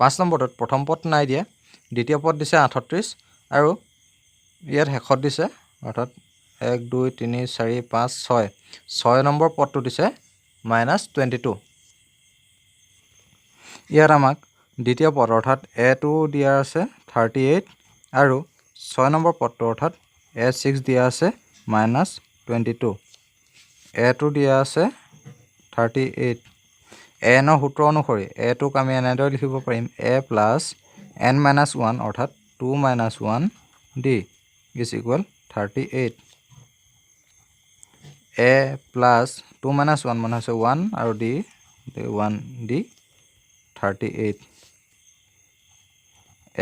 5 নম্বৰটোত প্ৰথম পদ নাই দিয়া, দ্বিতীয় পদ দিছে 38 আৰু ইয়াত শেষত দিছে অৰ্থাৎ 1 2 3 4 5 6, 6 নম্বৰ পদটো দিছে মাইনাছ 22। ইয়াত আমাক দ্বিতীয় পদ অৰ্থাৎ এ টু দিয়া আছে 38 আৰু 6 নম্বৰ পদটো অৰ্থাৎ এ ছিক্স দিয়া আছে মাইনাছ 22। এ টু দিয়া আছে 38। এ এনৰ সূত্ৰ অনুসৰি এ টুক আমি এনেদৰে লিখিব পাৰিম A plus N minus one অৰ্থাৎ 2 minus 1 D is equal 38। A plus 2 minus 1 মানে হৈছে 1 আৰু D 1 D 38।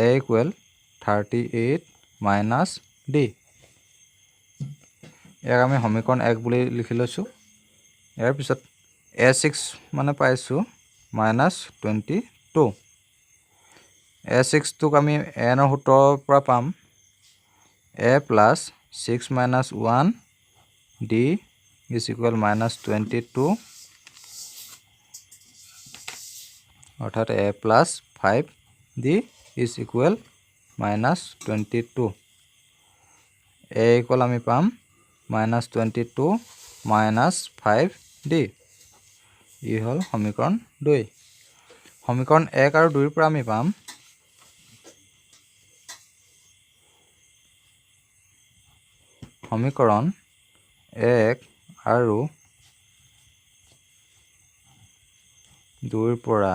A equal 38 minus D. ইয়াক আমি সমীকৰণ 1 বুলি লিখি লৈছোঁ। ইয়াৰ পিছত এ ছিক্স মানে পাইছোঁ মাইনাছ 22। এ ছিক্সটোক আমি এনৰ সূত্ৰৰ পৰা পাম A plus 6 minus 1 D is equal minus 22 অৰ্থাৎ A plus 5 D is equal minus 22। A equal আমি পাম মাইনাছ 22 মাইনাছ 5 ডি। ই হ'ল সমীকৰণ 2। সমীকৰণ 1 আৰু 2ৰ পৰা আমি পাম সমীকৰণ 1 আৰু 2ৰ পৰা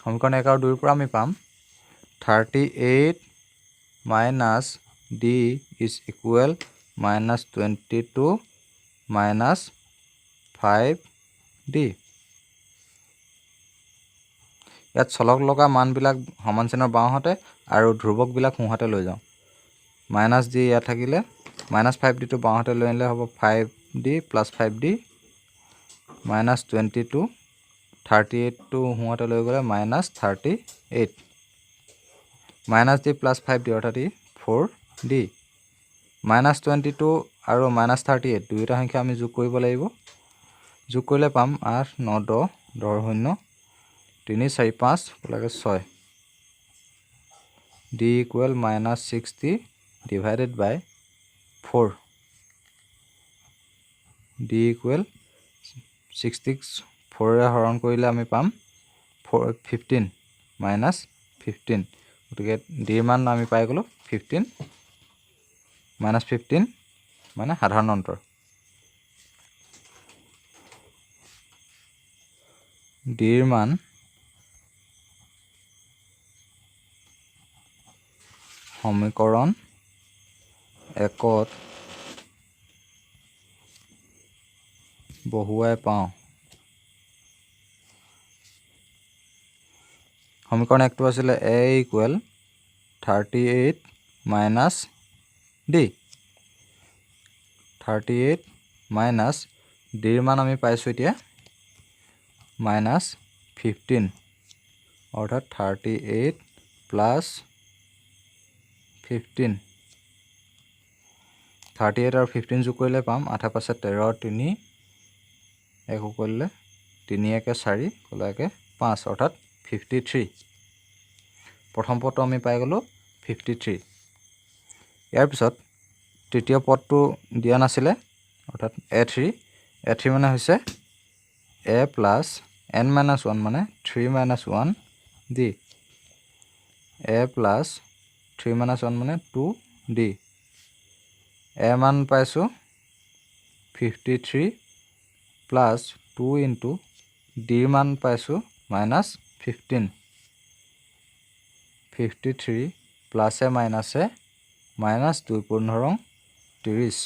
সমীকৰণ 1 আৰু 2ৰ পৰা আমি পাম 38 minus D is equal minus 22 minus 5 D. ইয়াত চলক লগা মানবিলাক সমান চিহ্নৰ বাওঁহাতে আৰু ধ্ৰুৱকবিলাক সোঁহাতে লৈ যাওঁ। মাইনাছ ডি ইয়াত থাকিলে মাইনাছ 5 ডিটো বাওঁহাতে লৈ আনিলে হ'ব 5 D plus 5 D minus 22, 38টো সোঁহাতে লৈ গ'লে minus 38, minus D plus 5 D অৰ্থাৎ ই 4 ডি। মাইনাছ 22 আৰু মাইনাছ 38 দুয়োটা সংখ্যা আমি যোগ কৰিব লাগিব। যোগ কৰিলে পাম 8 9 10 10 0 3 4 5 লাগে 6। D equal minus 60 divided by 4। D equal 60 ফ'ৰেৰে হৰণ কৰিলে আমি পাম 15 মাইনাছ 15। গতিকে ডিৰ মান আমি পাই গ'লোঁ 15 মাইনাছ 15 মানে সাধাৰণ অন্তৰ। ডিৰ মান সমীকৰণ 1ত বহুৱাই পাওঁ। সমীকৰণ 1টো আছিলে a equal 38 minus D. 38 minus ডিৰ মান আমি পাইছোঁ এতিয়া মাইনাছ 15 অৰ্থাৎ 38 প্লাছ 15। 38 আৰু 15 যোগ কৰিলে পাম 8 5 13 3 এক কৰিলে 3 1 4 কলা 1 5 অৰ্থাৎ 53। প্ৰথম পদটো আমি পাই গ'লোঁ 53। ইয়াৰ পিছত তৃতীয় পদটো দিয়া নাছিলে অৰ্থাৎ এ থ্ৰী। এ থ্ৰী মানে হৈছে A plus N minus 1 মানে 3 minus 1 D. A plus 3 minus 1 মানে 2 ডি। এ মান পাইছোঁ 53 প্লাছ 2 ইনটু ডিৰ মান পাইছোঁ মাইনাছ 15। 53 প্লাছে মাইনাছে মাইনাছ 2 15 30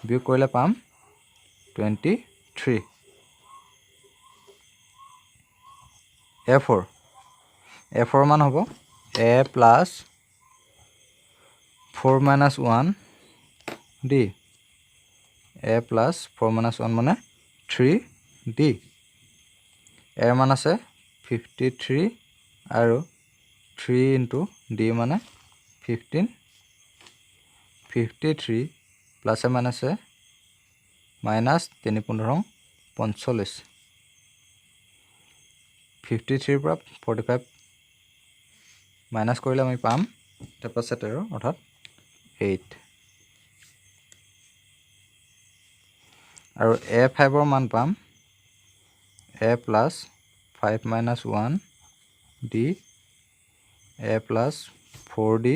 বিয়োগ কৰিলে পাম 23। এ ফ'ৰ, এ ফ'ৰ মান হ'ব A plus 4 minus 1 D. A plus 4 minus 1 মানে 3 ডি। এৰ মান আছে 53 আৰু 3 ইনটু ডি মানে 15। 53 প্লাছে মাইনাছে মাইনাছ 3 15 45। 53ৰ পৰা 45 মাইনাছ কৰিলে আমি পাম 5 13, অৰ্থাৎ 8। আৰু এ ফাইভৰ মান পাম A plus 5 minus 1 D A plus 4 D.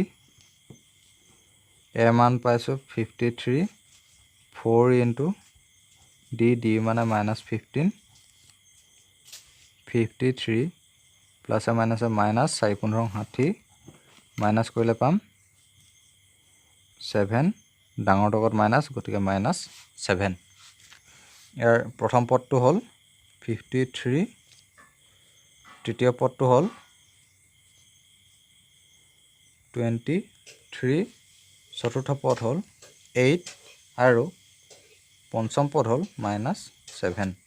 A মান পাইছোঁ 53, 4 ইনটু ডি, ডি মানে মাইনাছ 15, 53 প্লাছে মাইনাছে মাইনাছ, 4 15 60, মাইনাছ কৰিলে পাম 7, ডাঙৰ টকত মাইনাছ, গতিকে মাইনাছ 7। ইয়াৰ প্ৰথম পদটো হ'ল 53, তৃতীয় পদটো হ'ল 23, চতুৰ্থ পদ হ'ল 8 আৰু পঞ্চম পদ হ'ল মাইনাছ 7।